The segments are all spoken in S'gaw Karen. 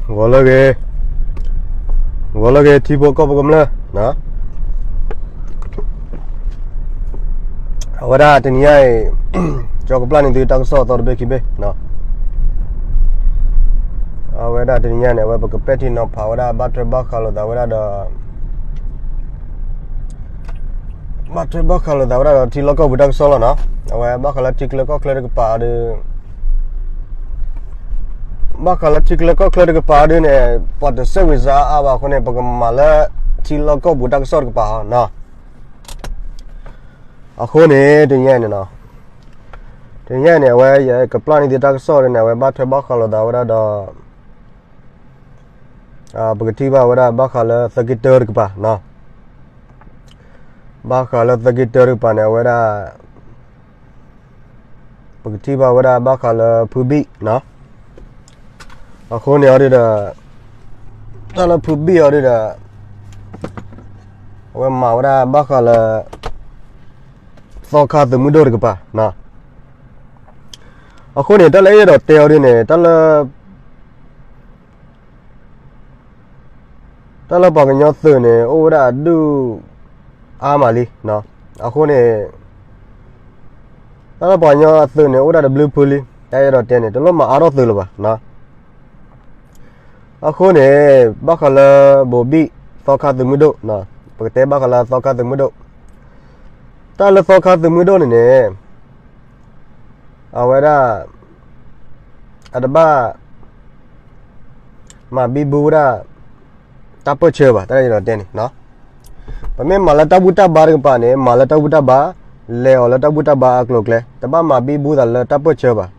ဂီၤလၢဂ့ၤ, ဂီၤလၢဂ့ၤ ထံဖိကီၢ်ဖိကမျၢၢ်, အဝဲဒၣ်တနံၤညါအံၤ ကၠီကပျၢ်န့ၢ်သုတၢ်ကစီၣ်အသီတဘ့ၣ်ခံဘ့ၣ်, အဝဲဒၣ်တနံၤညါန့ၣ် အဝဲပကပဲာ်ထံနီၤဖးဝဲဒၣ် ဘၣ်ထွဲဘၣ်ဃးလိာ်သးဝဲဒၣ်ဒီး ဘၣ်ထွဲဘၣ်ဃးလိာ်သးဝဲဒၣ်ဒီးထံလီၢ်ကီၢ်ပူၤတၢ်ကစီၣ်လီၤနီၤ. အဝဲဘၣ်ဃးလၢထံချၢကီၢ်ချၢတကပၤဒီး ဘၣ်ဃးလၢထံချၢကီၢ်ချၢတကပၤဒုန့ၣ် ပှၤတဆဲးဝံၤစါအါဘၣ်အဃိန့ၣ် ပကမၤလၢထံလီၢ်ကီၢ်ပူၤတၢ်ကစီၣ်တကပၤဟီနီၤ. အဃိန့ၣ် တနံၤညါန့ၣ်နီၤ, တနံၤညါန့ၣ် အဝဲယကပျၢ်န့ၢ်သုတၢ်ကစီၣ်ဒုန့ၣ် အဝဲဘၣ်ထွဲဘၣ်ဃးလိာ်သးဝဲဒၣ်ဒီး ပကထံၣ်ဘၣ်ဝဲဒၣ်ဘၣ်ဃးလၢသၢက့တၢတကပၤနီၤ. ဘၣ်ဃးလၢသၢက့တၢတကပၤန့ၣ် အဝဲဒၣ် ပကထံၣ်ဘၣ်ဝဲဒၣ်ဘၣ်ဃးလၢဖုဘံၣ်နီၤ. အဃိန့ၣ်အီၤဒုဒီး တၢ်လၢဖုဘံၣ်အီၤဒုဒီး အဝဲမၤဝဲဒၣ်ဘၣ်ဃးလၢ သီခါသုးမုၢ်ဒိၣ်တကပၤနီၤ. အဃိန့ၣ် တၢ်လၢအဲၣ်ဒိးတဲအီၤဒုန့ၣ် တၢ်လၢ တၢ်လၢပှၤကညီသုးန့ၣ် အိၣ်ဝဲဒၣ်အဒူၣ်အါမးလံ. အဃိန့ၣ် တၢ်လၢပှၤကညီအသုးန့ၣ် အိၣ်ဒၣ်တဘျုးဖုလံ. တၢ်အဲၣ်ဒိးတဲန့ၣ် တလိၣ်မၤအါထီၣ်သုးလၢၤဘၣ်. အဃိန့ၣ် ဘၣ်ဃးလၢဘိၤဘံၣ်သီခါသုးမုၢ်ဒိၣ်, ပကတဲဘၣ်ဃးလၢသီခါသုးမုၢ်ဒိၣ်, တၢ်လၢသီခါသုးမုၢ်ဒိၣ်န့ၣ်န့ၣ် အဝဲဒၣ် အတဘၣ် မၤဘံဘူဝဲဒၣ် တၢ်ပၢၢ်ဆၢဘၣ်, တၢ်အဲၣ်ဒိးတဲန့ၣ်, ပမ့ၢ်မၤလၢတၢ်ဘူၣ်တၢ်ဘါတကပၤန့ၣ် မၤလၢတၢ်ဘူၣ်တၢ်ဘါ, လဲၤအီၤလၢတၢ်ဘူၣ်တၢ်ဘါအကျိၤအကျဲ, တဘၣ်မၤဘံဘူသးလၢတၢ်ပၢၢ်ဆၢဘၣ်.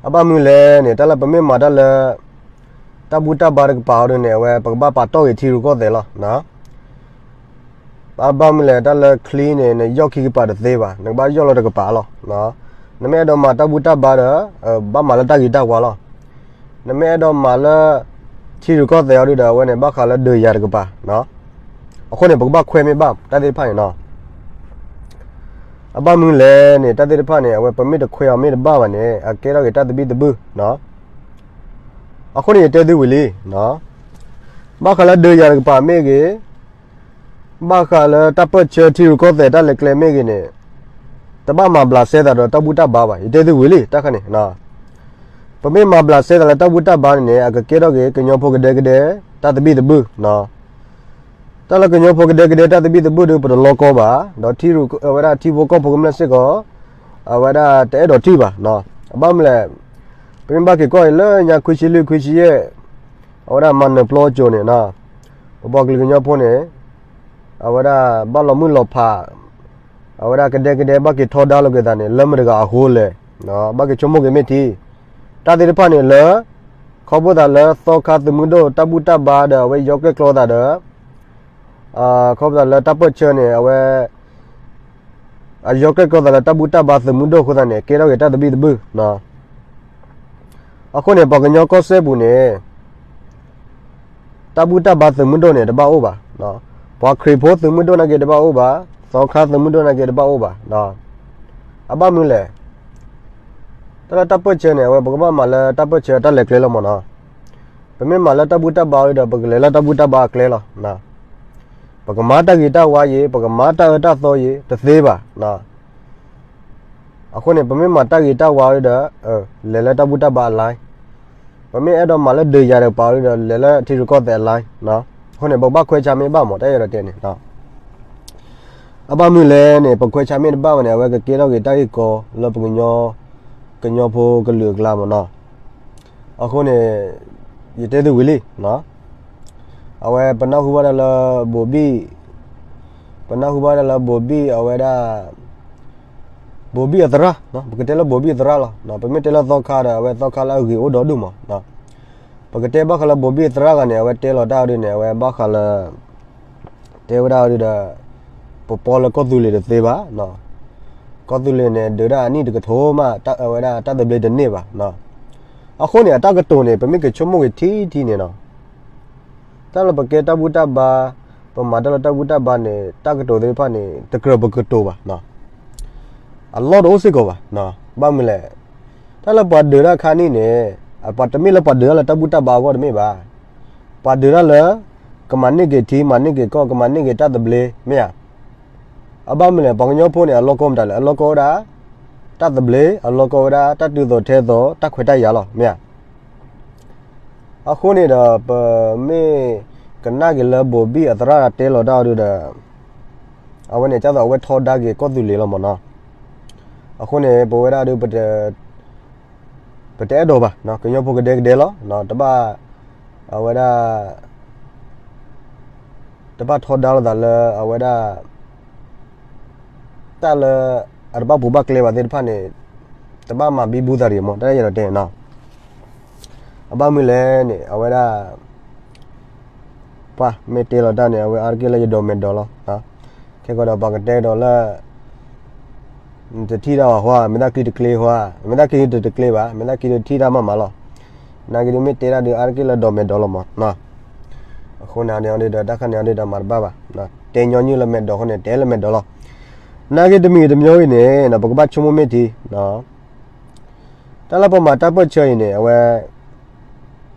အဘၣ်မနုၤလဲၣ်န့ၣ် တၢ်လၢပမ့ၢ်မၤတၢ်လၢ တၢ်ဘူၣ်တၢ်ဘါတကပၤအီၤဒုန့ၣ် အဝဲပကဘၣ်ပာ်တီၢ်ဂ့ၤထံရူၢ်ကီၢ်သဲးလီၤ. အဘၣ်မနုၤလဲၣ် တၢ်လၢချံန့ၣ် နယီၢ်ခံကပၤတသ့ဘၣ်, နကဘၣ်ယီၢ်လီၤတကပၤလီၤ. နမ့ၢ်အဲၣ်ဒိးမၤတၢ်ဘူၣ်တၢ်ဘါဒီး ဘၣ်မၤလၢတၢ်ဂ့ၤတၢ်ဝါလီၤ. နမ့ၢ်အဲၣ်ဒိးမၤလၢ ထံရူၢ်ကီၢ်သဲးအီၤဒုဒီး အဝဲန့ၣ် ဘၣ်ဃးလၢဒုးယၤတကပၤ. အဃိန့ၣ် ပကဘၣ်ခွဲမ့ၢ်ဘၣ် တၢ်သ့ၣ်တဖၣ်န့ၣ်နီၤ. အဘၣ်မနုၤလဲၣ်န့ၣ် တၢ်သ့ၣ်တဖၣ်န့ၣ် အဝဲပမ့ၢ်တခွဲးအီၤမ့ၢ်တဘၣ်ဘၣ်န့ၣ် အကဲထီၣ်က့ၤတၢ်သဘံၣ်သဘုၣ်. အဃိန့ၣ် ယတဲသုဝံၤလံ, ဘၣ်ဃးလၢဒုးယၤတကပၤမ့ၢ်ဂ့ၤ, ဘၣ်ဃးလၢတၢ်ပၢၢ်ဆၢထံရူၢ်ကီၢ်သဲးတၢ်လဲၤကျဲမ့ၢ်ဂ့ၤန့ၣ်, တဘၣ်မၤဘျးစဲသးဒီးတၢ်ဘူၣ်တၢ်ဘါဘၣ်, ယတဲသုဝံၤလံ တၢ်ခါန့ၣ်. ပမ့ၢ်မၤဘျးစဲသးလၢတၢ်ဘူၣ်တၢ်ဘါန့ၣ်န့ၣ် အကကဲထီၣ်က့ၤ ကညီဖိကဒဲကဒဲ တၢ်သဘံၣ်သဘုၣ်. တၢ်လၢကညီဖိကဒဲကဒဲတၢ်သဘံၣ်သဘုၣ်ဒီး ပတလီကီဘၣ်, ဒီးထံရူၢ်အဝဲဒၣ်ထံဖိကီၢ်ဖိကမျၢၢ်စ့ၢ်ကီး အဝဲဒၣ်တအဲၣ်ဒိးထံၣ်ဘၣ်. အဘၣ်မနုၤလဲၣ်, ပမ့ၢ်ဘၣ်က့ၤကွၢ်အံၤလၢညါခွံဆံလွံၢ်ခွံဆံယဲၢ် အဝဲဒၣ်မၤနၢၤပျီကၠိန့ၣ်, ပပှၤကလုာ်ကညီဖိန့ၣ် အဝဲဒၣ်ဘၣ်လီၤမုၢ်လီၤဖး, အဝဲဒၣ်ကဒဲကဒဲဘၣ်က့ၤထီဒါလိာ်က့ၤသးန့ၣ် လၢမတၤတဂၤအဃိလဲၣ်, ဘၣ်က့ၤဆိကမိၣ်က့ၤမ့ၢ်ထံ, တၢ်သ့ၣ်တဖၣ်န့ၣ်လၢ ခီဖျိသးလၢသီခါသုးမုၢ်ဒိၣ်တၢ်ဘူၣ်တၢ်ဘါဒီး အဝဲယီၤကြၢးကျီသးဒီး ခီဖျိသးလၢတၢ်ပၢၢ်ဆၢန့ၣ် အဝဲ အယီၤကြၢးကျီသးလၢတၢ်ဘူၣ်တၢ်ဘါသုးမုၢ်ဒိၣ်အဃိသတးန့ၣ် ကဲထီၣ်က့ၤတၢ်သဘံၣ်သဘုၣ်. အဃိန့ၣ် ပှၤကညီကီၢ်စဲၣ်ပူၤန့ၣ် တၢ်ဘူၣ်တၢ်ဘါသုးမုၢ်ဒိၣ်န့ၣ် တဘၣ်အိၣ်ဘၣ်, ပှၤခရံာ်ဖိသုးမုၢ်ဒိၣ်နာ်က့တဘၣ်အိၣ်ဘၣ်, သီခါသုးမုၢ်ဒိၣ်နာ်က့တဘၣ်အိၣ်ဘၣ်. အဘၣ်မနုၤလဲၣ်, တၢ်လၢတၢ်ပၢၢ်ဆၢန့ၣ် အဝဲပကဘၣ်မၤလၢတၢ်ပၢၢ်ဆၢတၢ်လဲၤကျဲလီၤမၢ်နီၤ. ပမ့ၢ်မၤလၢတၢ်ဘူၣ်တၢ်ဘါဒီး ပကလဲၤလၢတၢ်ဘူၣ်တၢ်ဘါအကျဲလီၤ. ပကမၤတၢ်ဂ့ၤတၢ်ဝါအံၤ, ပကမၤတၢ်အၢတၢ်သီအံၤ တသ့ဘၣ်. အဃိန့ၣ် ပမ့ၢ်မၤတၢ်ဂ့ၤတၢ်ဝါဒီး လဲၤလၢတၢ်ဘူၣ်တၢ်ဘါအလါ, ပမ့ၢ်အဲၣ်ဒိးမၤလၢဒုးယၤတကပၤဒီး လဲၤလၢထံရူၢ်ကီၢ်သဲးအလါ. အဃိန့ၣ် ပကဘၣ်ခွဲးဆါမ့ၢ်ဘၣ်မၢ် တၢ်အဲၣ်ဒိးတဲန့ၣ်. အဘၣ်မနုၤလဲၣ်န့ၣ် ပခွဲးဆါမ့ၢ်တဘၣ်ဘၣ်န့ၣ် အဝဲကကဲထီၣ်က့ၤတၢ်ဂ့ၢ်ကီလၢပကညီ, ကညီဖိကလုာ်အကျါမၢ်နီၤ. အဃိန့ၣ် ယတဲသုဝံၤလံ, အဝဲပနၢ်ဟူဘၣ်တၢ်လၢဘိၤဘံၣ်, ပနၢ်ဟူဘၣ်တၢ်လၢဘိၤဘံၣ်အဝဲဒၣ် ဘိၤဘံၣ်အသရၣ်, ပကတဲလၢဘိၤဘံၣ်အသရၣ်လီၤ. ပမ့ၢ်တဲလၢသီခါဒီး အဝဲသီခါလၢအဂ့ၤအိၣ်ဒီဒူၣ်မၢ်. ပကတဲဘၣ်ဃးလၢဘိၤဘံၣ်အသရၣ်ဂၤန့ၣ် အဝဲတဲလီၤတၢ်အီၤဒ်န့ၣ် အဝဲဘၣ်ဃးလၢ တဲဝဲဒၣ်အီၤဒ်ဒီး ပပီလၢကီၢ်သူလ့ၤတသ့ဘၣ်. ကီၢ်သူလ့ၤန့ၣ် ဒုးဒၣ်အနံၣ်တကထိမး အဝဲဒၣ်တၢ်သဘျ့တန့ၢ်ဘၣ်. အဃိန့ၣ် အတၢ်ကတိၤန့ၣ် ပမ့ၢ်ကဆိကမိၣ်က့ၤထံထံန့ၣ်နီၤ, တၢ်လၢပကဲတၢ်ဘူၣ်တၢ်ဘါ, ပမၤတၢ်လၢတၢ်ဘူၣ်တၢ်ဘါန့ၣ် တၢ်ကတိၤသ့ၣ်တဖၣ်န့ၣ် တကြၢးပကတိၤဘၣ်. အလီၢ်တအိၣ်စ့ၢ်ကီးဘၣ်. ဘၣ်မနုၤလဲၣ်, တၢ်လၢပှၤဒုးတၢ်ခါနံၣ်န့ၣ် ပှၤတမ့ၢ်လၢပှၤဒုးတၢ်လၢတၢ်ဘူၣ်တၢ်ဘါအဂီၢ်တမ့ၢ်ဘၣ်. ပှၤဒုးတၢ်လၢ ကမၤန့ၢ်က့ၤထံ မၤန့ၢ်က့ၤကီၢ် ကမၤန့ၢ်က့ၤတၢ်သဘျ့ မ့ၢ်ဧါ. အဘၣ်မနုၤလဲၣ် ပှၤကညီဖိန့ၣ် အလီၢ်ကီၢ်မတၤလဲၣ် အလီၢ်ကီၢ်ဝဲဒၣ် တၢ်သဘျ့ အလီၢ်ကီၢ်ဝဲဒၣ် တၢ်တုၤသိးထဲသိး တၢ်ခွဲးတၢ်ယာ်လီၤ မ့ၢ်ဧါ. အဃိန့ၣ်ဒီး ပမ့ၢ်ကနၣ်က့ၤလၢဘိၤဘံၣ်အသရၣ်တဲလီၤတၢ်အီၤဒုဒီး အဝဲန့ၣ် ကၢ်သိးအဝဲထီဒါက့ၤကီၢ်သူလ့ၤလီၤမ့ၢ်နီၤ. အဃိန့ၣ် ပဝဲဒၣ်ဒု ပတအဲၣ်ဒိးဘၣ်, ကညီဖိကဒဲကဒဲလီၤ, တဘၣ် အဝဲဒၣ် တဘၣ်ထီဒါလိာ်သးလၢအဝဲဒၣ် တၢ်လၢ အတဘၣ်ပူၤဘၣ်ကျဲဘၣ်သ့ၣ်တဖၣ်န့ၣ် တဘၣ်မၤဘံဘူသးတဂ့ၤမး တၢ်အဲၣ်ဒိးတဲန့ၣ်နီၤ. အဘၣ်မနုၤလဲၣ်န့ၣ် အဝဲဒၣ် ပှၤမ့ၢ်တဲလီၤတၢ်န့ၣ် အဝဲအါတက့ၢ်လၢယဒိးမဲာ်ဒိးလီၤ. ခဲကီးဒီးပှၤကတဲကဒီးလၢ နတထံၣ်တၢ်ဘၣ်ဟါ, မ့ၢ်သးက့ၤတကျ့ဟါ, မ့ၢ်သးက့ၤတတကျ့ဘၣ်, မ့ၢ်သးက့ၤတထံၣ်တၢ်မးမးလီၤ. နာ်က့ဒုးမ့ၢ်တဲတၢ်ဒုးအါတက့ၢ်လၢဒိးမဲာ်ဒိးလီၤမး. အဃိန့ၣ်ဒီး တၢ်ခါန့ၣ်ဒီးမၤတဘၣ်ဘၣ်, တဲညီနုၢ်လၢမဲာ်ဒိးအဃိန့ၣ် တဲလၢမဲာ်ဒိးလီၤ. နာ်က့တမံၤတမံၤအံၤန့ၣ် ပကဘၣ်ဆိကမိၣ်မ့ၢ်ထံ တၢ်လၢပမၤတၢ်ပၢၢ်ဆၢအံၤန့ၣ် အဝဲ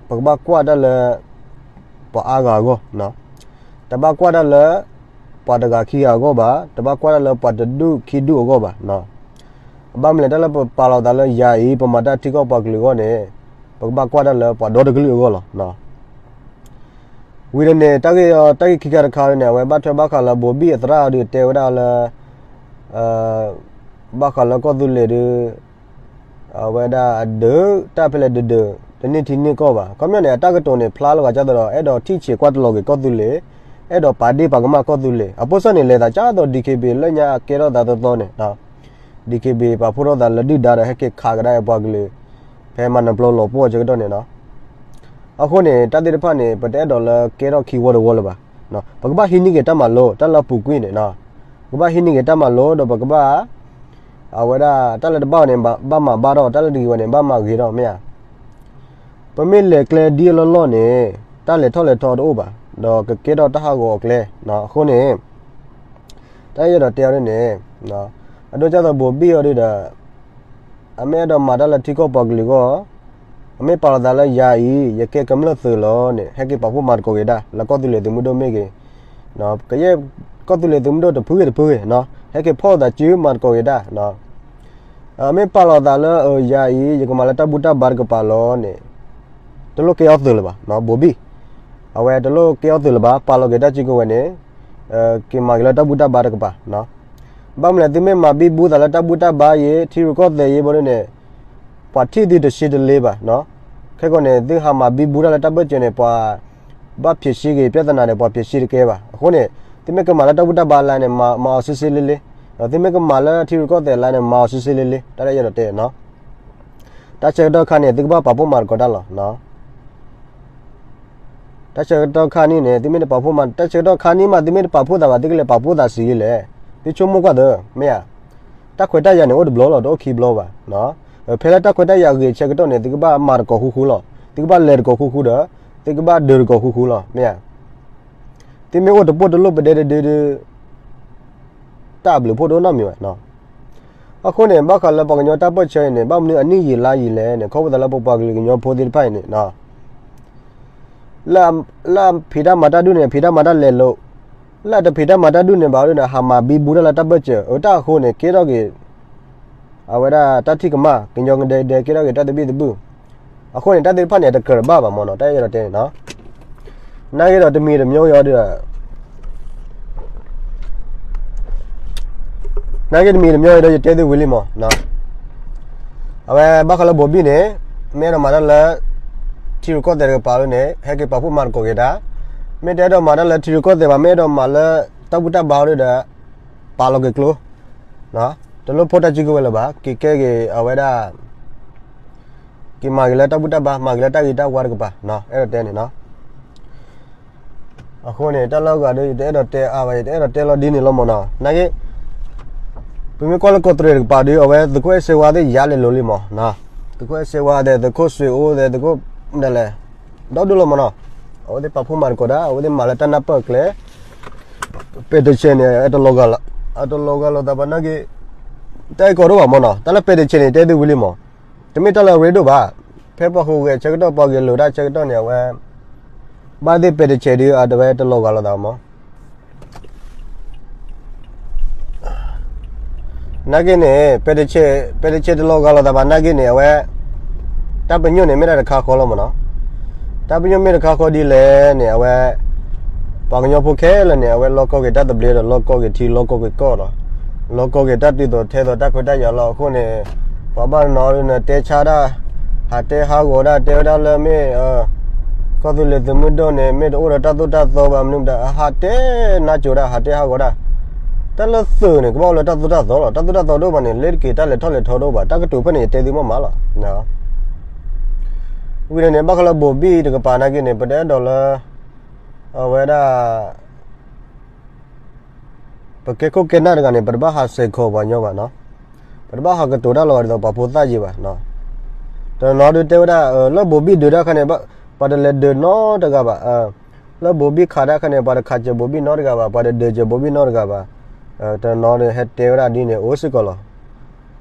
ပကဘၣ်ကွၢ်တၢ်လၢ ပှၤအါဂၤအဂီၢ်, တဘၣ်ကွၢ်တၢ်လၢ ပှၤတဂၤခံဂၤအဂီၢ်ဘၣ်, တဘၣ်ကွၢ်တၢ်လၢပှၤတဒူၣ်ခံဒူၣ်အဂီၢ်ဘၣ်. အဘၣ်မနုၤလဲၣ် တၢ်လၢပပာ်လီၤသးလၢယၤအံၤ ပမၤတၢ်ထံကီၢ်ပှၤကလုာ်အဂီၢ်န့ၣ် ပကဘၣ်ကွၢ်တၢ်လၢပှၤဒီတကလုာ်အဂီၢ်လီၤ. ဝံၤဒီးန့ၣ် တၢ်ဂ့ၢ်အီၤ တၢ်ဂ့ၢ်ခံခါတခါန့ၣ် အဝဲဘၣ်ထွဲဘၣ်ဃးလၢဘိၤဘံၣ်အသရၣ်အီၤဒုးတဲဝဲဒၣ်လၢ ဘၣ်ဃးလၢကီၢ်သူလ့ၤဒုး အဝဲဒၣ်အဒုး တၢ်ဖဲလဲၣ်ဒုးဒုး တန့ၢ်ထံန့ၢ်ကီၢ်ဘၣ်. ခီပညီန့ၣ် အတၢ်ကတိၤန့ၣ် ဖျါလီၤဂာ်ကၢ်သိးဒီး အဲၣ်ဒိးထံၣ်ဆံးကွၢ်တလီၤက့ၤကီၢ်သူလ့ၤ, အဲၣ်ဒိးပာ်ဒ့ၣ်ပာ်ကမၣ်ကီၢ်သူလ့ၤ. အဖိစၢ်န့ၣ် လဲၤသးကၢ်သိး DKBA လၢညါအကဲထီၣ်သးသီသီန့ၣ် DKBA ပာ်ဖှိၣ်ထီၣ်သးလၢဒုၣ်ဒါဒီး ဟဲက့ၤခးကဒါအပှၤကလုာ် ဖဲမၤနၢၤပျီလီၤပှီၢ်ဆၢကတီၢ်န့ၣ်လီၤ. အဃိန့ၣ် တၢ်သ့ၣ်တဖၣ်န့ၣ် ပတအဲၣ်ဒိးလၢကဲထီၣ်ခံဝီတဝီလၢၤဘၣ်. ပကဘၣ်ဟံးန့ၢ်က့ၤတၢ်မၤလိ တၢ်လၢအပူၤကွံာ်န့ၣ်, ပကဘၣ်ဟံးန့ၢ်က့ၤတၢ်မၤလိဒီးပကဘၣ် အဝဲဒၣ်တၢ်လၢတဘၣ်ဝဲန့ၣ် ဘၣ်မၤဘၣ်ထီၣ်, တၢ်လၢတဂ့ၤဝဲန့ၣ် ဘၣ်မၤဂ့ၤထီၣ် မ့ၢ်ဧါ. ပမ့ၢ်လဲၤကျဲဒ်အလီၢ်လီၢ်န့ၣ် တၢ်လဲၤထီၣ်လဲၤထီတအိၣ်ဘၣ်, ဒီးကကဲထီၣ်တၢ်ဟးဂီၤအကျဲ. အဃိန့ၣ် တၢ်အဲၣ်ဒိးတဲအီၤဒ်န့ၣ် အဒိကၢ်သိးဘိၤဘံၣ်အီၤဒုးဒီး အမ့ၢ်အဲၣ်ဒိးမၤတၢ်လၢထံကီၢ်ပှၤကလုာ်အဂီၢ်, အမ့ၢ်ပာ်လီၤသးလၢယၤအံၤ ယကဲကမျၢၢ်သုးလီၤန့ၣ် ဟဲက့ၤပာ်ဖှိၣ်မၤသကိးက့ၤတၢ် လၢကီၢ်သူလ့ၤသုးမုၢ်ဒိၣ်မ့ၢ်ဂ့ၤ, ကယဲၢ်ကီၢ်သူလ့ၤသုးမုၢ်ဒိၣ်တဖုဂ့ၤတဖုဂ့ၤ, ဟဲက့ၤဖီၣ်သးစုမၤသကိးက့ၤတၢ်. မ့ၢ်ပာ်လီၤသးလၢယၤအံၤ ယကမၤလၢတၢ်ဘူၣ်တၢ်ဘါတကပၤလီၤန့ၣ် တလိၣ်ကဲအီၣ်သုးလၢၤဘၣ်, ဘိၤဘံၣ် အဝဲတလိၣ်ကဲအီၣ်သုးလၢၤဘၣ်, ပာ်လီၤက့ၤတၢ်စုကဝဲၤန့ၣ် က့ၤမၤက့ၤလၢတၢ်ဘူၣ်တၢ်ဘါတကပၤ. ဘၣ်မနုၤလဲၣ် သုမ့ၢ်မၤဘံဘူသးလၢတၢ်ဘူၣ်တၢ်ဘါအံၤ ထံရူၢ်ကီၢ်သဲးအံၤဘၣ်ဒ်န့ၣ် ပှၤထံၣ်သုတဆံတလ့ဘၣ်, ခဲကီးန့ၣ် သုဟးမၤဘံဘူတၢ်လၢတၢ်ဘၢၣ်စၢၤန့ၣ် ပှၤဘၣ်ဖြေရှင်းက့ၤပြဿနာန့ၣ် ပှၤဖြေရှင်းတကဲဘၣ်. အဃိန့ၣ် သုမ့ၢ်ကမၤလၢတၢ်ဘူၣ်တၢ်ဘါလၢန့ၣ် မၤအီၤစ့စ့လ့လ့, ဒီးသုမ့ၢ်ကမၤလၢထံရူၢ်ကီၢ်သဲးလၢန့ၣ် မၤအီၤစ့စ့လ့လ့, တၢ်လၢယအဲၣ်ဒိးတဲ တၢ်ဆၢကတီၢ်ခါန့ၣ် သုကဘၣ်ပာ်ဖှိၣ်မၤသကိးတၢ်လီၤ. တၢ်ဆၢကတီၢ်ခါန့ၣ်န့ၣ် သုမ့ၢ်တပာ်ဖှိၣ်မၤ တၢ်ဆၢကတီၢ်ခါန့ၣ်မး သုမ့ၢ်တပာ်ဖှိၣ်သးဘၣ် သုကလဲၤပာ်ဖှိၣ်သးစံးယ့လဲၣ်. သုဆိကမိၣ်ကွၢ်သ့, မ့ၢ်ဧါ. တၢ်ခွဲးတၢ်ယာ်န့ၣ် အိၣ်တဘျီလီၤ, တအိၣ်ခံဘျီဘၣ်. ဖဲလၢတၢ်ခွဲးတၢ်ယာ်ဂ့ၤဆၢကတီၢ်န့ၣ် သုကဘၣ်မၤသကိးဃူဃူလီၤ. သုကဘၣ်လဲၤသကိးဃူဃူဒီး သုကဘၣ်ဒုးသကိးဃူဃူလီၤ, မ့ၢ်ဧါ. သုမ့ၢ်အိၣ်တပိၢ်တလိၣ်ပဒဲတဒုဒု တၢ်ဘျုးဖှိၣ်တအိၣ်နီတမံၤဘၣ်. အဃိန့ၣ် ဘၣ်ဃးလၢပှၤကညီတၢ်ပၢၢ်ဆၢအံၤန့ၣ် ဘၣ်မနုၤအနံၣ်ယံာ်လါယံာ်လဲၣ်န့ၣ် ခီဖျိသးလၢပပှၤကလုာ်ကညီဖိသ့ၣ်တဖၣ်အံၤန့ၣ် လၢအဖံးတၢ်မၤတၢ်ဒုၣ်န့ၣ် ဖံးတၢ်မၤတၢ်လဲၤလိာ်, လၢအတဖံးတၢ်မၤတၢ်ဒုၣ်န့ၣ်ဘၣ်ဒ်န့ၣ် ဟးမၤဘံဘူတၢ်လၢတၢ်ဘၢၣ်စၢၤ အတၢ်အဃိန့ၣ် ကဲထီၣ်က့ၤ အဝဲဒၣ်တၢ်ထံၣ်ကမၣ် ကညီကဒဲကဒဲ ကဲထီၣ်က့ၤတၢ်သဘံၣ်သဘုၣ်. အဃိန့ၣ် တၢ်သ့ၣ်တဖၣ်န့ၣ် အတကြၢးဘၣ်ဘၣ်မ့ၢ်နီၤ တၢ်အဲၣ်ဒိးတဲန့ၣ်နီၤ. နာ်က့ဒီးတမံၤတမံၤအံၤဒီး နာ်က့တမံၤတမံၤအံၤဒီး ယတဲသုဝံၤလံမ့ၢ်နီၤ. အဝဲဘၣ်ဃးလၢဘိၤဘံၣ်န့ၣ် မ့ၢ်အဲၣ်ဒိးမၤတၢ်လၢ ထံရူၢ်ကီၢ်သဲးတကပၤလၢန့ၣ် ဟဲက့ၤပာ်ဖှိၣ်မၤသကိးက့ၤတၢ်, မ့ၢ်တအဲၣ်ဒိးမၤတၢ်လၢထံရူၢ်ကီၢ်သဲးဘၣ် မ့ၢ်အဲၣ်ဒိးမၤလၢတၢ်ဘူၣ်တၢ်ဘါအီၤဒီး ပာ်လီၤက့ၤကျိ တလိၣ်ဖီၣ်တၢ်စုကဝဲၤလၢၤဘၣ် က့ၤကဲက့ၤအဝဲဒၣ် က့ၤမၤက့ၤလၢတၢ်ဘူၣ်တၢ်ဘါ မၤက့ၤလၢတၢ်ဂ့ၤတၢ်ဝါတကပၤ အဲၣ်ဒိးတဲန့ၣ်နီၤ. အဃိန့ၣ် တၢ်လၢအဂၤဒီး ယတအဲၣ်ဒိးတဲအါဘၣ် ယတအဲၣ်ဒိးတဲလီၤဒ်န့ၣ်လီၤမ့ၢ်နီၤ. နာ်က့ ပမ့ၢ်ကွၢ်လၢကီၢ်တရံးတကပၤဒီး အဝဲသုးခိၣ်အဲၣ်စ့ဝါသ့ၣ်ယါလဲၤလိၤလံမ့ၢ်နီၤ. သုးခိၣ်အဲၣ်စ့ဝါသ့ၣ် သုးခိၣ်စွ့ၤအိၣ်သ့ၣ် သုးခိၣ်ဒ်လဲၣ် ဒီဒူၣ်လီၤမ့ၢ်နီၤ. အဝဲသ့ၣ်ပာ်ဖှိၣ်မၤသကိးတၢ် အဝဲသ့ၣ်မၤလၢတၢ်နၢ်ပၢၢ်အကျဲ ပဲာ်တဆဲးန့ၣ် အတလီၤဂာ်လိာ်သးဘၣ်နာ်က့ တၢ်အဲၣ်ကိးဒိၣ်ဘၣ်မ့ၢ်နီၤ. တၢ်လၢပဲာ်တဆဲးန့ၣ် တဲသုဝံၤလံမ့ၢ် တမ့ၢ်တၢ်လၢအရ့ဒိၣ်ဘၣ်. ဖဲပှၤဟူးဂဲၤဆၢကတီၢ် ပှၤဂဲၤလိာ်တၢ်ဆၢကတီၢ်န့ၣ် အဝဲ ဘၣ်သ့ၣ်ပဲာ်တဆဲးဒုး အတဝဲတလီၤဂာ်လိာ်သးမး နာ်က့န့ၣ် ပဲာ်တဆဲး ပဲာ်တဆဲးတလီၤဂာ်လိာ်သးဘၣ်နာ်က့န့ၣ် အဝဲ တၢ်ပညိၣ်န့ၣ် မ့ၢ်ဒၣ်တခါဃီလီၤမးနီၤ. တၢ်ပညိၣ်မ့ၢ်တခါဃီဒ်လဲၣ်န့ၣ် အဝဲ ပှၤကညီဖိခဲလၢာ်န့ၣ် အဝဲလီၢ်ကီၢ်က့ၤတၢ်သဘျ့ဒီး လီၢ်ကီၢ်က့ၤထံ လီၢ်ကီၢ်က့ၤကီၢ်လီၤ. လီၢ်ကီၢ်က့ၤတၢ်တုၤသိးထဲသိးတၢ်ခွဲးတၢ်ယာ်လီၤ. အဃိန့ၣ် ပှၤဘၣ်နီၤဒုးန့ၣ် တဲဆါတၢ် ဟးတဲဟးဂီၤတၢ် တဲဝဲဒၣ်လၢမ့ၢ် ကီၢ်သူလ့ၤသုးမုၢ်ဒိၣ်န့ၣ် မ့ၢ်တအိၣ်ဒီးတၢ်သိၣ်တၢ်သီဘၣ် မနုၤမတၤ ဟးတဲနါစိၤတၢ် ဟးတဲဟးဂီၤတၢ်. တၢ်လၢသုးန့ၣ် ကဘၣ်အိၣ်လၢတၢ်သိၣ်တၢ်သီလီၤ. တၢ်သိၣ်တၢ်သီတအိၣ်ဘၣ်န့ၣ် လ့တက့ၤတၢ်လဲၤထီၣ်လဲၤထီတအိၣ်ဘၣ်. တၢ်ကတိၤဖဲန့ၣ် ယတဲသုမ့ၢ်မးလီၤ. ဝံၤန့ၣ်န့ၣ် ဘၣ်ဃးလၢဘိၤဘံၣ်တကပၤနာ်က့န့ၣ် ပတအဲၣ်ဒိးလၢ အဝဲဒၣ် ပကဲခိၣ်ကဲနၢ်တဂၤန့ၣ် ပတဘၣ်ဟးစဲးခီပှၤညီဘၣ်နီၤ. ပတဘၣ်ဟးကတိၤတၢ်လီၤဂာ်ဒ်သိးပှၤဖိသၣ်ယံၤဘၣ်. တနီၤဒုးတဲဝဲဒၣ် လၢဘိၤဘံၣ်ဒုးတၢ်ခါန့ၣ် ပှၤတလဲၤဒုးနီတဂၤဘၣ်. လၢဘိၤဘံၣ်ခးတၢ်ခါန့ၣ် ပှၤတခးစၢၤဘိၤဘံၣ်နီတဂၤဘၣ်, ပှၤတဒုးစၢၤဘိၤဘံၣ်နီတဂၤဘၣ်. တနီၤဒုးဟဲတဲဝဲဒၣ်ဒ်န့ၣ် အိၣ်စ့ၢ်ကီးလီၤ.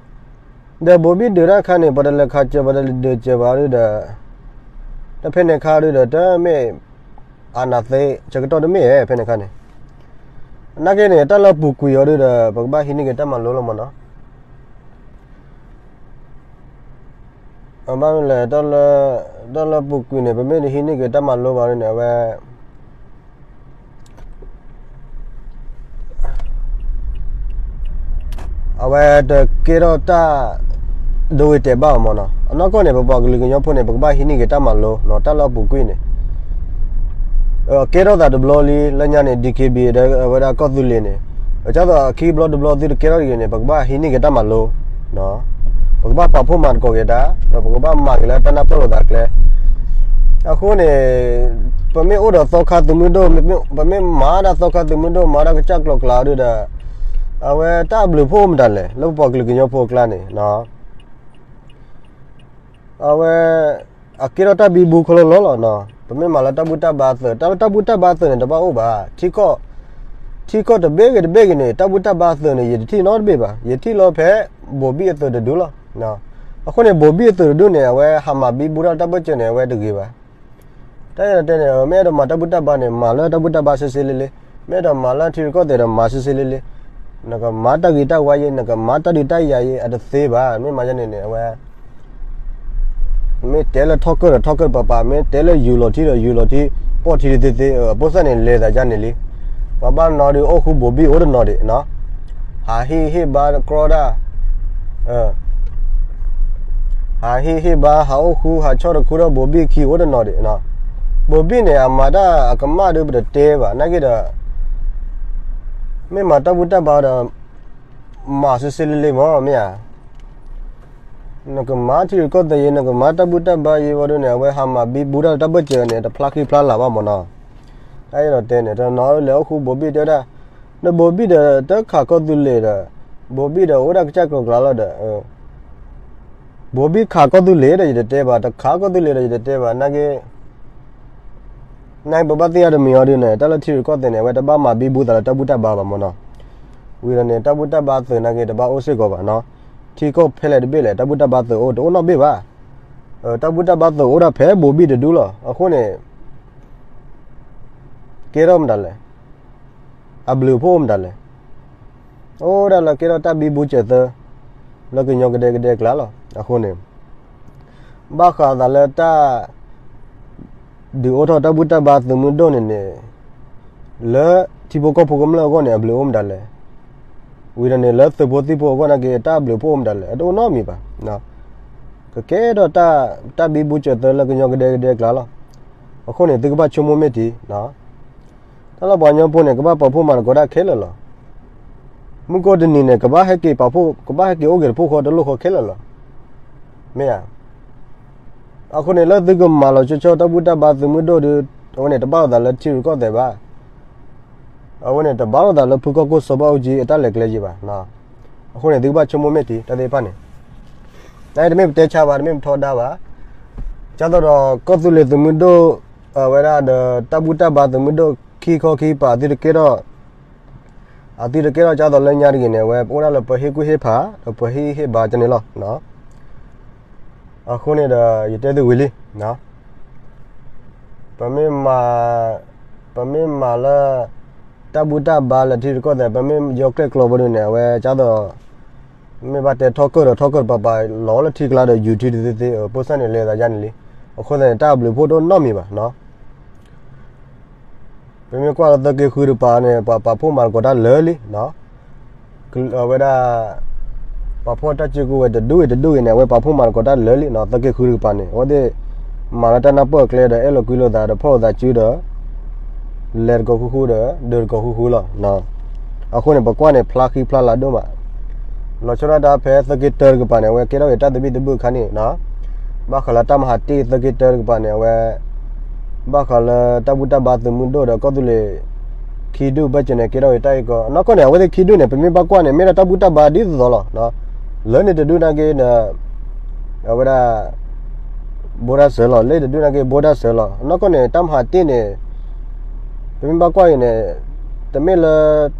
ဒီးဘိၤဘံၣ်ဒုးတၢ်ခါန့ၣ် ပှၤတလဲၤခးစၢၤ ပှၤတလဲၤဒုးစၢၤဘၣ်ဒုးဒီး တၢ်ဖဲန့ၣ်ခါဒုးဒီး တမ့ၢ် အနးသ့ဆၢကတီၢ်တမ့ၢ်ဧဲ ဖဲန့ၣ်ခါန့ၣ်. နာ်က့န့ၣ် တၢ်လၢပူၤကွံာ်အီၤဒုးဒီး ပကဘၣ်ဟံးန့ၢ်က့ၤတၢ်မၤလိလီၤမးနီၤ. အဘၣ်မနုၤလဲၣ် တၢ်လၢပူၤကွံာ်န့ၣ် ပမ့ၢ်တဟံးန့ၢ်က့ၤတၢ်မၤလိဘၣ်ဒုးန့ၣ် အဝဲ အဝဲတကဲထီၣ်တၢ်ဒိဂ့ၤတဲာ်ဘၣ်အီၤမးနီၤ. အနီၢ်ကီၢ်န့ၣ် ပပှၤကလုာ်ကညီဖိန့ၣ် ပကဘၣ်ဟံးန့ၢ်က့ၤတၢ်မၤလိနီၤ, တၢ်လၢအပူၤကွံာ်န့ၣ် ကဲထီၣ်သးတဘျီလံ လၢညါန့ၣ် DKBA ဒီးအဝဲဒၣ်ကီၢ်သူလ့ၤန့ၣ် အကၢ်သိးအခံဘျီတဘျီသုတကဲထီၣ်တဂ့ၤန့ၣ် ပကဘၣ်ဟံးန့ၢ်က့ၤတၢ်မၤလိ ပကဘၣ်ပာ်ဖှိၣ်မၤသကိးက့ၤတၢ် ဒီးပကဘၣ်မၤက့ၤလၢတၢ်နၢ်ပၢၢ်လိာ်သးကျဲ. အဃိန့ၣ် ပမ့ၢ်အိၣ်ဒီးသီခါသုးမုၢ်ဒိၣ် ပမ့ၢ်မၤဒၣ်သီခါသုးမုၢ်ဒိၣ် မၤဒၣ်ကစၢ်ကျိၤကျါဒုးဒီး အဝဲတၢ်ဘျုးဖှိၣ်အိၣ်မတၤလဲၣ် လၢပပှၤကလုာ်ကညီဖိအကျါန့ၣ် အဝဲ အကဲထီၣ်တၢ်ဘံဘူခီလီလီလီၤနီၤ. ပမ့ၢ်မၤလၢတၢ်ဘူၣ်တၢ်ဘါအသိး တၢ်လၢတၢ်ဘူၣ်တၢ်ဘါအသိးန့ၣ် တဘၣ်အိၣ်ဘၣ်. ထံကီၢ် ထံကီၢ်တဘ့ၣ်ဂ့ၤတဘ့ၣ်ဂ့ၤန့ၣ် တၢ်ဘူၣ်တၢ်ဘါအသိးန့ၣ် ယတထံၣ်နီတဘ့ၣ်ဘၣ်. ယထံၣ်လီၤဖဲ ဘိၤဘံၣ်အသိးတဒူၣ်လီၤ. အဃိန့ၣ် ဘိၤဘံၣ်အသိးတဒူၣ်န့ၣ် အဝဲဟးမၤဘံဘူတၢ်လၢတၢ်ဘၢၣ်စၢၤန့ၣ် အဝဲတဂ့ၤဘၣ်. တၢ်အဲၣ်ဒိးတဲန့ၣ် မ့ၢ်အဲၣ်ဒိးမၤတၢ်ဘူၣ်တၢ်ဘါန့ၣ် မၤလၢတၢ်ဘူၣ်တၢ်ဘါစ့စ့လ့လ့, မ့ၢ်အဲၣ်ဒိးမၤလၢထံရူၢ်ကီၢ်သဲးဒီးမၤစ့စ့လ့လ့, နကမၤတၢ်ဂ့ၤတၢ်ဝါယဲ နကမၤတၢ်ဒုးတၢ်ယၤယဲ အတသ့ဘၣ်. မ့ၢ်မၤယဲန့ၣ်န့ၣ် အဝဲ မ့ၢ်တဲလၢထီၣ်ကၢၢ်ဒီးထီၣ်ကၢၢ်ပၤပၤ, မ့ၢ်တဲလၢယူၤလီၤထံဒီးယူၤလီၤထံ, ပီၢ်ထံတသ့သ့, အဖိသၣ်န့ၣ်လဲၤသးယါန့ၣ်လံ. ပှၤဘၣ်နီၤဒုးအိၣ်ဃူဘိၤဘံၣ်အိၣ်တနီၤဒံး, ဟးဟ့ၣ်ဟ့ၣ်ဘါကြီဒၣ် ဟးဟ့ၣ်ဟ့ၣ်ဘါ ဟးအိၣ်ဃူ ဟးဆီၣ်တခူထီၣ်ဘိၤဘံၣ်ခံအိၣ်တနီၤဒံး. ဘိၤဘံၣ်န့ၣ် အမၤတၢ်အကမၣ်ဒုးပတတဲဘၣ်, နာ်က့ဒီး မ့ၢ်မၤတၢ်ဘူၣ်တၢ်ဘါဒီး မၤစ့စ့လ့လ့မး မ့ၢ်ဧါ. နကမၤထံရူၢ်ကီၢ်သဲးယဲ နကမၤတၢ်ဘူၣ်တၢ်ဘါယဲဝံၤဒုးန့ၣ် အဝဲဟးမၤဘံဘူတၢ်လၢတၢ်ဘၢၣ်စၢၤန့ၣ် တဖျါဃံဖျါလၤဘၣ်မးနီၤ. တၢ်အဲၣ်ဒိးတဲန့ၣ် တနီၤလဲၤအိၣ်ဃူဘိၤဘံၣ်တဲဝဲဒၣ်, နဘိၤဘံၣ်ဒီးတခးကီၢ်သူလ့ၤဒီး, ဘိၤဘံၣ်ဒီးအိၣ်ဒၣ်ကစၢ်ကျိၤကျါလီၤဒီး ဘိၤဘံၣ်ခးကီၢ်သူလ့ၤဒီးယတတဲဘၣ်, တခးကီၢ်သူလ့ၤဒီးယတတဲဘၣ်, နာ်က့ နာ်က့ပဘၣ်သ့ၣ်ညါတမံၤအီၤဒုးန့ၣ် တၢ်လၢထံရူၢ်ကီၢ်သဲးန့ၣ် အဝဲတဘၣ်မၤဘံဘူသးလၢတၢ်ဘူၣ်တၢ်ဘါဘၣ်မးနီၤ. ဝံၤဒီးန့ၣ် တၢ်ဘူၣ်တၢ်ဘါသုးနာ်က့တဘၣ်အိၣ်စ့ၢ်ကီးဘၣ်နီၤ. ထံကီၢ်ဖဲလဲၣ်တဘ့ၣ်လဲၣ် တၢ်ဘူၣ်တၢ်ဘါသုးအိၣ်တအိၣ်နီတဘ့ၣ်ဘၣ်. တၢ်ဘူၣ်တၢ်ဘါသုးအိၣ်ဒၣ်ဖဲဘိၤဘံၣ်တဒူၣ်လီၤ. အဃိန့ၣ် ကဲထီၣ်မတၤလဲၣ်, အဘျုးဖှိၣ်အိၣ်မတၤလဲၣ်. အိၣ်ဒၣ်လၢကဲထီၣ်တၢ်ဘံဘူစၢၤသၢ လၢကညီကဒဲကဒဲအကျါလီၤ. အဃိန့ၣ် ဘၣ်ဃးသးလၢတၢ် ဒုးအိၣ်ထီၣ်တၢ်ဘူၣ်တၢ်ဘါသုးမုၢ်ဒိၣ်န့ၣ်န့ၣ် လၢထံဖိကီၢ်ဖိကမျၢၢ်အဂီၢ်န့ၣ် အဘျုးအိၣ်မတၤလဲၣ်. ဝံၤဒီးန့ၣ် လၢသုးဖိသံၣ်ဖိအဂီၢ်နာ်က့ တၢ်အဘျုးဖှိၣ်အိၣ်မတၤလဲၣ်, အတအိၣ်နီတမံၤဘၣ်. ကကဲထီၣ်တၢ် တၢ်ဘံဘူစၢၤသၢလၢကညီကဒဲကဒဲအကျါလီၤ. အဃိန့ၣ် သုကဘၣ်ဆိကမိၣ်မ့ၢ်တံၢ် တၢ်လၢပှၤကညီဖိန့ၣ် ကဘၣ်ပာ်ဖှိၣ်မၤသကိးတၢ်ခဲလၢာ်လီၤ. မုၢ်ကီၢ်တနံၤန့ၣ် ကဘၣ်ဟဲက့ၤပာ်ဖှိၣ် ကဘၣ်ဟဲက့ၤအိၣ်က့ၤတဖုဃီတလိၣ်ဃီခဲလၢာ်လီၤ. မ့ၢ်ဧါ. အဃိန့ၣ် လၢသုကမၤလီၤဆီဆီတၢ်ဘူၣ်တၢ်ဘါသုးမုၢ်ဒိၣ်ဒီး အဝဲန့ၣ် တဘၣ်လိာ်သးလၢထံရူၢ်ကီၢ်သဲးဘၣ်. အဝဲန့ၣ် တဘၣ်လိာ်သးလၢဖုကီၢ်ခိၣ်စီၤဘၣ်အူကၠံအတၢ်လဲၤကျဲယံၤဘၣ်. အဃိန့ၣ် သုကဘၣ်ဆိကမိၣ်မ့ၢ်တံၢ် တၢ်သ့ၣ်တဖၣ်န့ၣ် တမ့ၢ်ပတဲဆါဘၣ် တမ့ၢ်ပထီဒါဘၣ်. ဒ်သိးဒီး ကီၢ်သူလ့ၤသုးမုၢ်ဒိၣ် အဝဲဒၣ်ဒီး တၢ်ဘူၣ်တၢ်ဘါသုးမုၢ်ဒိၣ်ခံခီခံကပၤ အသုတကဲထီၣ် အသုတကဲထီၣ်ဒ်သိးလၢညါတဂ့ၤန့ၣ် အဝဲပအိၣ်ဒၣ်လၢပဟ့ၣ်ကူၣ်ဟ့ၣ်ဖး ဒီးပဟ့ၣ်ဟ့ၣ်ဘါကန့ၣ်လီၤ. အဃိန့ၣ်ဒီး ယတဲသုဝံၤလံ, ပမ့ၢ်မၤ, ပမ့ၢ်မၤလၢ တၢ်ဘူၣ်တၢ်ဘါလၢထံရူၢ်ကီၢ်သဲး ပမ့ၢ်ယီၤကျဲၣ်ကျီဘၣ်ဒုန့ၣ် အဝဲကၢ်သိး မ့ၢ်ဘၣ်တဲထီၣ်ကၢၣ်ဒီးထီၣ်ကၢၣ်တပၤပၤ လီၤလၢထံကျါဒီးယူၤထံတသ့သ့ ပိၢ်စၢ်န့ၣ်လဲၤသးယါန့ၣ်လံ. အဃိသတးန့ၣ် တၢ်ဘျုးဖှိၣ်တအိၣ်နီတမံၤဘၣ်နီၤ. ပမ့ၢ်ကွၢ်လၢသုးက့ဃုတကပၤန့ၣ် ပှၤပာ်ဖှိၣ်မၤသကိးတၢ်လၢာ်လံနီၤ. အဝဲဒၣ် ပှၤဖီၣ်တၢ်စုကဝဲၤတဒူၣ်ဂ့ၤတဒူၣ်ဂ့ၤန့ၣ် အဝဲပာ်ဖှိၣ်မၤသကိးတၢ်လၢာ်လံနီၤ. သုးက့ဃုတကပၤန့ၣ် အဝဲသ့ၣ်မၤလၢတၢ်နၢ်ပၢၢ်အကျဲဒီး အဲၣ်လိာ်ကွံလိာ်သးဒီးဖီၣ်လိာ်သးစုဒီး လဲၤတကိးဃူဃူဒီး ဒုးတကိးဃူဃူလီၤ. အဃိန့ၣ် ပကွၢ်န့ၣ် ဖျါဃံဖျါလၤဒိၣ်မး. လီၤဆီဒၣ်တၢ်ဖဲသုးက့တၢတကပၤန့ၣ် အဝဲကဲထီၣ်က့ၤတၢ်သဘံၣ်သဘုၣ်အခါန့ၣ်နီၤ. ဘၣ်ဃးလၢတၢ်မၤဟးတ့ၢ်သုးက့တၢတကပၤန့ၣ် အဝဲ ဘၣ်ဃးလၢတၢ်ဘူၣ်တၢ်ဘါသုးမုၢ်ဒိၣ်ဒီးကီၢ်သူလ့ၤ ခံဒူၣ်ဘၢၣ်စၢၤန့ၣ် ကဲထီၣ်က့ၤတၢ်အံၤကီး အနီၢ်ကီၢ်န့ၣ် အဝဲသ့ၣ်ခံဒူၣ်န့ၣ် ပမ့ၢ်ဘၣ်ကွၢ်န့ၣ် မ့ၢ်ဒၣ်တၢ်ဘူၣ်တၢ်ဘါဒ်သိးသိးလီၤ. လၢန့ၣ်တဒူၣ်နာ်က့ဒီး အဝဲဒၣ် ဘိးတၢ်စၢၤလီၤ, လၢတဒူၣ်နာ်က့ ဘိးတၢ်စၢၤလီၤ. အနီၢ်ကီၢ်န့ၣ် တၢ်မၤဟးတ့ၢ်န့ၣ် ပမ့ၢ်ဘၣ်ကွၢ်အံၤန့ၣ် တမ့ၢ်လၢ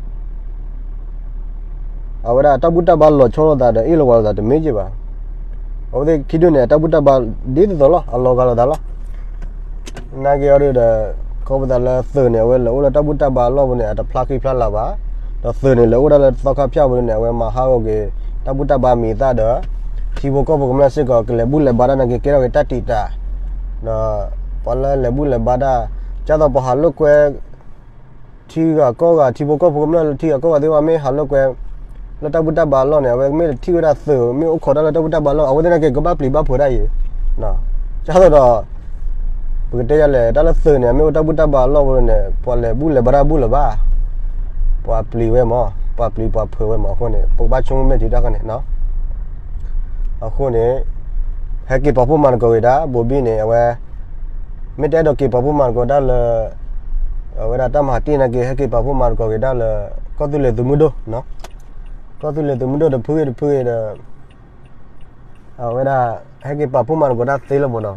အဝဲဒၣ်တၢ်ဘူၣ်တၢ်ဘါလီၤဆီလိာ်သးဒီး အ့ၣ်လိာ်ဝးလိာ်သးတမ့ၢ်က့ဘၣ်. အဝဲသ့ၣ်ခံဒူၣ်န့ၣ် တၢ်ဘူၣ်တၢ်ဘါဒ်သိးသိးလီၤ, အလီၤဂာ်လိာ်သးလီၤ. နာ်က့အီၤဒုဒီး ခီဖျိလၢသုးန့ၣ် အဝဲလဲၤအိၣ်လၢတၢ်ဘူၣ်တၢ်ဘါအလီၢ်ပူၤန့ၣ် အတဖျါဃံဖျါလၤဘၣ်. ဒီးသုးန့ၣ် လဲၤအိၣ်ဒၣ်လၢသီခါဖၠၣ်ပူၤန့ၣ် အဝဲမၤဟးဂီၤက့ၤ တၢ်ဘူၣ်တၢ်ဘါမံၤသၣ်ဒီး ထံဖိကီၢ်ဖိကမျၢၢ်စ့ၢ်ကီး ကလဲၤဘူၣ်လဲၤဘါတၢ်နာ်က့ ကဲထီၣ်က့ၤတၢ်တံာ်တာ် ဒီး ပှၤလၢလဲၤဘူၣ်လဲၤဘါတၢ် ကၢ်သိးပှၤဟးလိာ်ကွဲ ထံဂၤကီၢ်ဂၤ ထံဖိကီၢ်ဖိကမျၢၢ်လၢထံဂၤကီၢ်ဂၤသ့ၣ်တဖၣ် မ့ၢ်ဟးလိာ်ကွဲ လၢတၢ်ဘူၣ်တၢ်ဘါအလီၢ်န့ၣ် အဝဲမ့ၢ်ထံၣ်ဝဲဒၣ်သုး မ့ၢ်အိၣ်ခိးတၢ်လၢတၢ်ဘူၣ်တၢ်ဘါအလီၢ် အဝဲသ့ၣ်နာ်က့ ကဘၣ်ပျံၤဘၣ်ဖုးတၢ်အံၤ ကၢ်သိးဒီး ပကတဲယၤလဲၣ် တၢ်လၢသုးန့ၣ် မ့ၢ်အိၣ်တၢ်ဘူၣ်တၢ်ဘါအလီၢ်ပူၤန့ၣ် ပှၤလဲၤဘူၣ်လဲၤဘါတၢ်ဘူၣ်လၢၤဘၣ် ပှၤပျံၤဝဲမး ပှၤပျံၤပှၤဖုးဝဲမး အဃိန့ၣ် ပကဘၣ်ဆိကမိၣ်မ့ၢ်ထံတၢ်ဃီန့ၣ် အဃိန့ၣ် ဟဲက့ၤပာ်ဖှိၣ်မၤသကိးက့ၤတၢ် ဘိၤဘံၣ်န့ၣ် အဝဲ မ့ၢ်တအဲၣ်ဒိးက့ၤပာ်ဖှိၣ်မၤသကိးတၢ်လၢ အဝဲဒၣ်တၢ်မၤဟးတ့ၢ်နာ်က့ ဟဲက့ၤပာ်ဖှိၣ်မၤသကိးက့ၤတၢ်လၢ ကီၢ်သူလ့ၤသုးမုၢ်ဒိၣ် ကီၢ်သူလ့ၤသုးမုၢ်ဒိၣ်တဖုဂ့ၤတဖုဂ့ၤဒီး အဝဲဒၣ် ဟဲက့ၤပာ်ဖှိၣ်မၤသကိးတၢ်သ့လီၤမးနီၤ.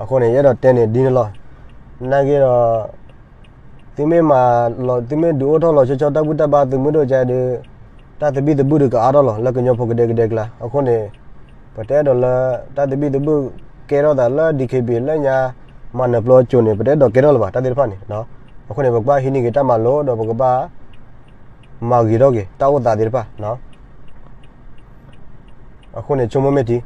အဃိန့ၣ် ယအဲၣ်ဒိးတဲန့ၣ်ဒ်န့ၣ်လီၤ. နာ်က့ဒီး သုမ့ၢ်မၤလီၤ သုမ့ၢ်ဒုးအိၣ်ထီၣ်လီၤဆီဆီတၢ်ဘူၣ်တၢ်ဘါသုးမုၢ်ဒိၣ်ကဒီး တၢ်သဘံၣ်သဘုၣ်ဒီးကအါထီၣ်လီၤ လၢကညီဖိကဒဲကဒဲကျါ. အဃိန့ၣ် ပတအဲၣ်ဒိးလၢ တၢ်သဘံၣ်သဘုၣ်ကဲထီၣ်သးလၢ DKBA လၢညါ မၤနၢၤပျီအစိၤန့ၣ် ပတအဲၣ်ဒိးကဲထီၣ်လၢၤဘၣ် တၢ်သ့ၣ်တဖၣ်န့ၣ်. အဃိန့ၣ် ပကဘၣ်ဟံးန့ၢ်က့ၤတၢ်မၤလိဒီးပကဘၣ် မၤဂ့ၤထီၣ်က့ၤ တၢ်အိၣ်သးသ့ၣ်တဖၣ် အဃိန့ၣ် ဆိကမိၣ်မ့ၢ်ထံ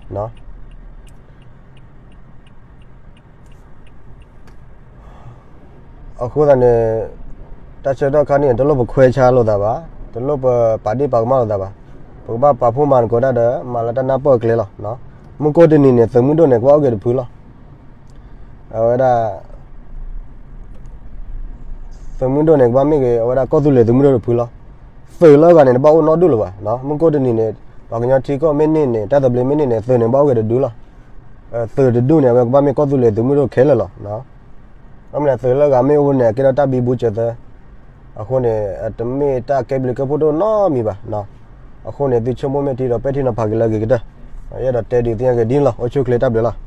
အဃိသတးန့ၣ် တၢ်ဆၢကတီၢ်ခါန့ၣ် တလိၣ်ပခွဲးဆါလိာ်သးဘၣ်, တလိၣ်ပပာ်ဒ့ၣ်ပာ်ကမၣ်လိာ်သးဘၣ်. ပကဘၣ်ပာ်ဖှိၣ်မၤသကိးတၢ်ဒီး မၤလၢတၢ်နၢ်ပၢၢ်အကျဲလီၤ. မုၢ်ကိၢ်တနံၤန့ၣ် သုးမုၢ်ဒိၣ်န့ၣ် ကဘၣ်အိၣ်က့ၤတဖုလီၤ. အဝဲဒၣ် သုးမုၢ်ဒိၣ်န့ၣ် ကဘၣ်မ့ၢ်ဂ့ၤ အဝဲဒၣ်ကီၢ်သူလ့ၤသုးမုၢ်ဒိၣ်တဖုလီၤ. သုးလၢအဂၤန့ၣ် တဘၣ်အိၣ်နီတဒူၣ်လၢၤဘၣ်. မုၢ်ကိၢ်တနံၤန့ၣ် ပှၤကညီထံကီၢ်မ့ၢ်န့ၢ်န့ၣ် တၢ်သဘျ့မ့ၢ်န့ၢ်န့ၣ် သုးန့ၣ် ဘၣ်အိၣ်က့ၤတဒုလီၤ. သုးတဒူၣ်န့ၣ် အဝဲကဘၣ်မ့ၢ်ကီၢ်သူလ့ၤသုးမုၢ်ဒိၣ်ခဲလၢာ်လီၤ. ဘၣ်မနုၤသုးလၢအဂၤမ့ၢ်အိၣ်န့ၣ် အကဲထီၣ်တၢ်ဘံဘူစၢၤသၢ အဃိန့ၣ် တမ့ၢ်တၢ်ကဲဘျုးကဲဖှိၣ်တအိၣ်နီတမံၤဘၣ်. အဃိန့ၣ် သုဆိကမိၣ်မ့ၢ်ထံဒီးပဲာ်ထံနီၤဖးက့ၤလၢအဂ့ၤကတၢၢ်. ယအဲၣ်ဒိးတဲဒုးသ့ၣ်ညါက့ၤဒ်န့ၣ်လီၤ. အိၣ်ဆူၣ်ချ့တၢ်ဘျုးလီၤ.